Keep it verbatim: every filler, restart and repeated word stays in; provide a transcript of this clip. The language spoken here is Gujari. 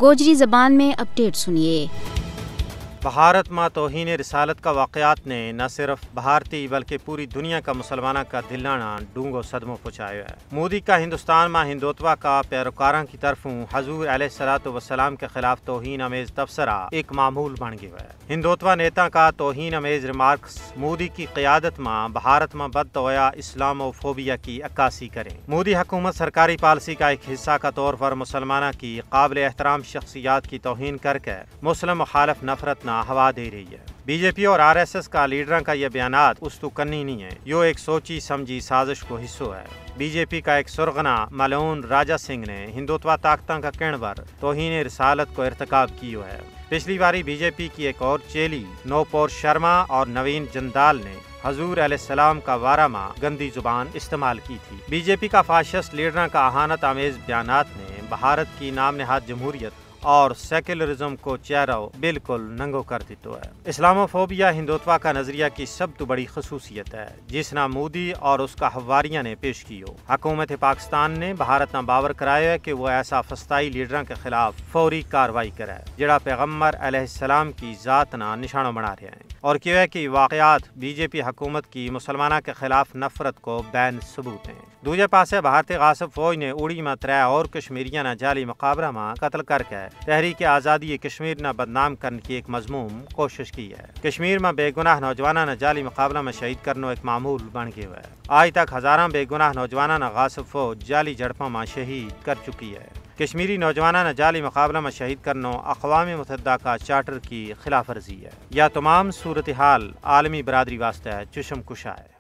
گوجری زبان میں اپڈیٹ سنیے۔ بھارت ما توہین رسالت کا واقعات نے نہ صرف بھارتی بلکہ پوری دنیا کا مسلماناں کا دلانا ڈونگو صدمو پہنچایو ہے۔ مودی کا ہندوستان ما ہندوتوا کا پیروکاراں کی طرفوں حضور علیہ الصلوۃ والسلام کے خلاف توہین آمیز تبصرہ ایک معمول بن گیو ہے۔ ہندوتوا نیتا کا توہین آمیز ریمارکس مودی کی قیادت ما بھارت ما بدتویا اسلاموفوبیا کی عکاسی کریں۔ مودی حکومت سرکاری پالیسی کا ایک حصہ کا طور پر مسلماناں کی قابل احترام شخصیات کی توہین کر کے مسلم مخالف نفرت نا ہوا دے رہی ہے۔ بی جے پی اور آر ایس ایس کا لیڈراں کا یہ بیانات اس تو کنی نہیں ہے، یوہ ایک سوچی سمجھی سازش کو حصو ہے۔ بی جے پی کا ایک سرغنا ملون راجہ سنگھ نے ہندوتوا طاقتاں کا کہن پر توہین رسالت کو ارتکاب کیو ہے۔ پچھلی واری بی جے پی کی ایک اور چیلی نوپور شرما اور نوین جندال نے حضور علیہ السلام کا وارہ ما گندی زبان استعمال کی تھی۔ بی جے پی کا فاشسٹ لیڈراں کا اہانت آمیز بیانات نے بھارت کی نام نہاد جمہوریت اور سیکولرزم کو چہرو بالکل ننگو کر دیتو ہے۔ اسلاموفوبیا ہندوتوا کا نظریہ کی سب تو بڑی خصوصیت ہے، جس نا مودی اور اس کا حواریاں نے پیش کیو۔ حکومت پاکستان نے بھارت نا باور کرایو ہے کہ وہ ایسا فستائی لیڈراں کے خلاف فوری کاروائی کرے جڑا پیغمبر علیہ السلام کی ذات نا نشانو بنا رہیا ہیں، اور کہیو ہے کہ واقعات بی جے پی حکومت کی مسلماناں کے خلاف نفرت کو بین ثبوت ہیں۔ دوجے پاسے بھارتی غاصب فوج نے اوڑی ما ترے اور کشمیریاں نا جعلی مقابلہ ما قتل کر کے تحریک آزادی کشمیر نا بدنام کرن کی ایک مذموم کوشش کی ہے۔ کشمیر ما بے گناہ نوجواناں نا جعلی مقابلہ ما شہید کرنو ایک معمول بن گیو ہے۔ آج تک ہزاراں بے گناہ نوجواناں نا غاصب فوج جعلی جھڑپاں ما شہید کر چکی ہے۔ کشمیری نوجواناں نا جعلی مقابلہ ما شہید کرنو اقوام متحدہ کا چارٹر کی خلاف ورزی ہے۔ یا تمام صورتحال عالمی برادری واسطے چشم کشا ہے۔